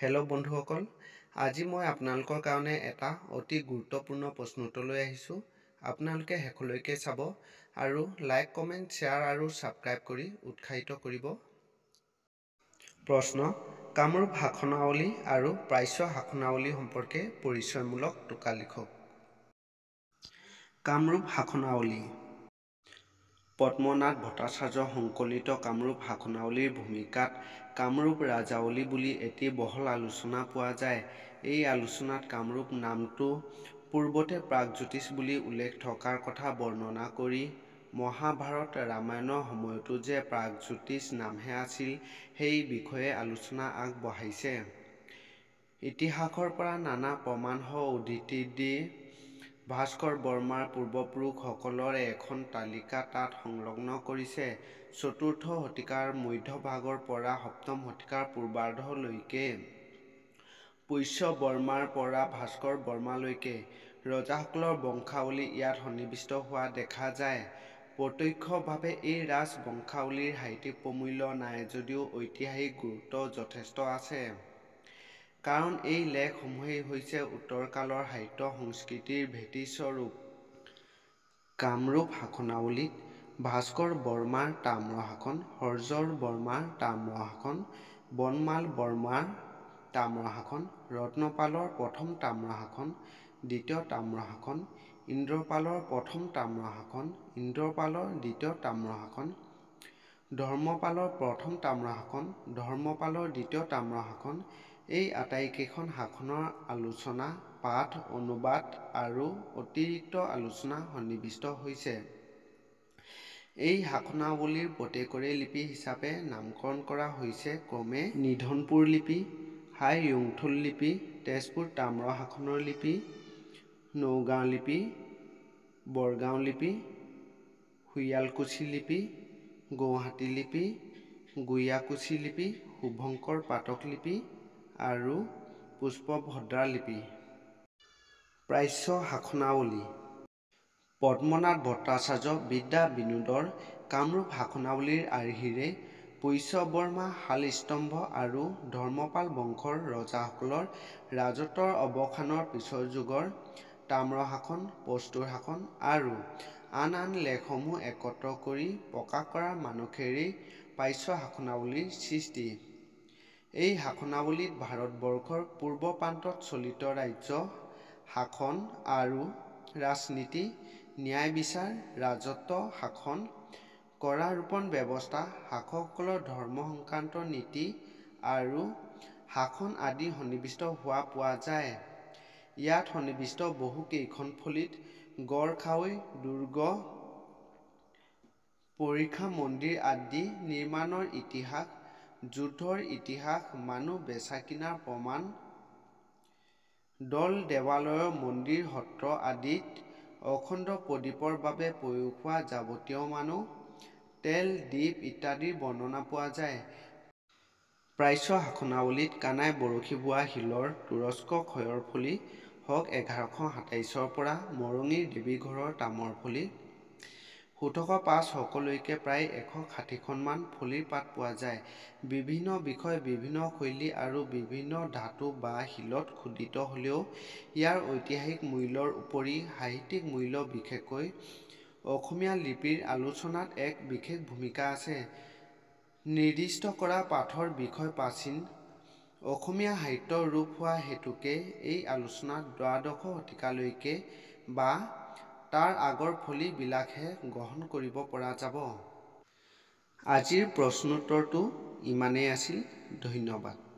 Hello' বন্ধুসকল, আজি মই আপোনালোকৰ কাৰণে এটা অতি গুৰুত্বপূৰ্ণ প্ৰশ্নোত্তৰ লৈ আহিছোঁ। আপোনালোকে শেষলৈকে চাব আৰু লাইক, কমেণ্ট, শ্বেয়াৰ আৰু ছাবস্ক্ৰাইব কৰি উৎসাহিত কৰিব। প্ৰশ্ন: কামৰূপ শাসনাৱলী আৰু প্ৰাচ্য শাসনাৱলী সম্পৰ্কে পৰিচয়মূলক টোকা লিখক। কামৰূপ শাসনাৱলী। পদ্মনাথ ভট্টাচাৰ্য সংকলিত কামৰূপ শাসনাৱলীৰ ভূমিকাত কামৰূপ ৰাজাৱলী বুলি এটি বহল আলোচনা পোৱা যায়। এই আলোচনাত কামৰূপ নামটো পূৰ্বতে প্ৰাগজ্যোতিষ বুলি উল্লেখ থকাৰ কথা বৰ্ণনা কৰি মহাভাৰত, ৰামায়ণৰ সময়তো যে প্ৰাগজ্যোতিষ নামহে আছিল সেই বিষয়ে আলোচনা আগ বঢ়াইছে। ইতিহাসৰ পৰা নানা প্ৰমাণসহ উদ্ধৃতি দি ভাস্কৰ বৰ্মাৰ পূৰ্বপুৰুষসকলৰ এখন তালিকা তাত সংলগ্ন কৰিছে। চতুৰ্থ শতিকাৰ মধ্যভাগৰ পৰা সপ্তম শতিকাৰ পূৰ্বাৰ্ধলৈকে পুষ্য বৰ্মাৰ পৰা ভাস্কৰ বৰ্মালৈকে ৰজাসকলৰ বংশাৱলী ইয়াত সন্নিৱিষ্ট হোৱা দেখা যায়। প্ৰত্যক্ষভাৱে এই ৰাজ বংশাৱলীৰ সাহিত্যিক প্ৰমূল্য নাই যদিও ঐতিহাসিক গুৰুত্ব যথেষ্ট আছে। কাৰণ এই লেখসমূহেই হৈছে উত্তৰকালৰ সাহিত্য সংস্কৃতিৰ ভেটিস্বৰূপ। কামৰূপ শাসনাৱলীত ভাস্কৰ বৰ্মাৰ তাম্ৰশাসন, হৰ্ষ বৰ্মাৰ তাম্ৰশাসন, বনমাল বৰ্মাৰ তাম্ৰশাসন, ৰত্নপালৰ প্ৰথম তাম্ৰশাসন, দ্বিতীয় তাম্ৰশাসন, ইন্দ্ৰপালৰ প্ৰথম তাম্ৰশাসন, ইন্দ্ৰপালৰ দ্বিতীয় তাম্ৰশাসন, ধৰ্মপালৰ প্ৰথম তাম্ৰশাসন, ধৰ্মপালৰ দ্বিতীয় তাম্ৰশাসন এই আটাইকেইখন শাসনৰ আলোচনা, পাঠ, অনুবাদ আৰু অতিৰিক্ত আলোচনা সন্নিৱিষ্ট হৈছে। এই শাসনাৱলীৰ প্ৰত্যেকৰে লিপি হিচাপে নামকৰণ কৰা হৈছে ক্ৰমে নিধনপুৰ লিপি, হাই-য়ুংথুল লিপি, তেজপুৰ তাম্ৰশাসনৰ লিপি, নৌগাঁও লিপি, বৰগাঁও লিপি, শুয়ালকুছি লিপি, গৌহাটী লিপি, গুয়াকুছি লিপি, শুভংকৰ পাঠক লিপি আৰু পুষ্পভদ্ৰা লিপি। প্ৰাচ্য শাসনাৱলী। পদ্মনাথ ভট্টাচাৰ্য বিদ্যাবিনোদৰ কামৰূপ শাসনাৱলীৰ আৰ্হিৰে পুষ্য বৰ্মা, শালস্তম্ভ আৰু ধৰ্মপাল বংশৰ ৰজাসকলৰ ৰাজত্বৰ অৱসানৰ পিছৰ যুগৰ তাম্ৰশাসন, প্ৰস্তৰ শাসন আৰু আন আন লেখসমূহ একত্ৰ কৰি প্ৰকাশ কৰাৰ মানসেৰেই প্ৰাচ্য শাসনাৱলীৰ সৃষ্টি। এই শাসনাৱলীত ভাৰতবৰ্ষৰ পূৰ্ব প্ৰান্তত চলিত ৰাজ্য শাসন আৰু ৰাজনীতি, ন্যায়-বিচাৰ, ৰাজত্ব শাসন, কৰাৰোপণ ব্যৱস্থা, শাসকসকলৰ ধৰ্ম সংক্ৰান্ত নীতি আৰু শাসন আদি সন্নিৱিষ্ট হোৱা পোৱা যায়। ইয়াত সন্নিৱিষ্ট বহুকেইখন ফলিত গড়-খাৱৈ, দুৰ্গ, পৰীখা মন্দিৰ আদি নিৰ্মাণৰ ইতিহাস, যুদ্ধৰ ইতিহাস, মানুহ বেচা-কিনাৰ প্ৰমাণ, দ'ল-দেৱালয়, মন্দিৰ-সত্ৰ আদিত অখণ্ড প্ৰদীপৰ বাবে প্ৰয়োগ হোৱা যাৱতীয় মানুহ, তেল দীপ ইত্যাদিৰ বৰ্ণনা পোৱা যায়। প্ৰাচ্য শাসনাৱলীত কানাই বৰশী বোৱা শিলৰ তুৰস্ক খয়ৰ ফলি, শক 1127ৰ পৰা মৰঙিৰ দেৱীঘৰৰ তামৰ ফলি, 1705 শকলৈকে প্ৰায় 160খনমান ফলিৰ পাত পোৱা যায়। বিভিন্ন বিষয়, বিভিন্ন শৈলী আৰু বিভিন্ন ধাতু বা শিলত খোদিত হ'লেও ইয়াৰ ঐতিহাসিক মূল্যৰ উপৰি সাহিত্যিক মূল্য বিশেষকৈ অসমীয়া লিপিৰ আলোচনাত এক বিশেষ ভূমিকা আছে। নিৰ্দিষ্ট কৰা পাঠৰ বিষয় প্ৰাচীন অসমীয়া সাহিত্যৰ ৰূপ হোৱা হেতুকে এই আলোচনাত দ্বাদশ শতিকালৈকে বা তাৰ আগৰ ফলিবিলাকহে গ্ৰহণ কৰিব পৰা যাব। আজিৰ প্ৰশ্নোত্তৰটো ইমানেই আছিল। ধন্যবাদ।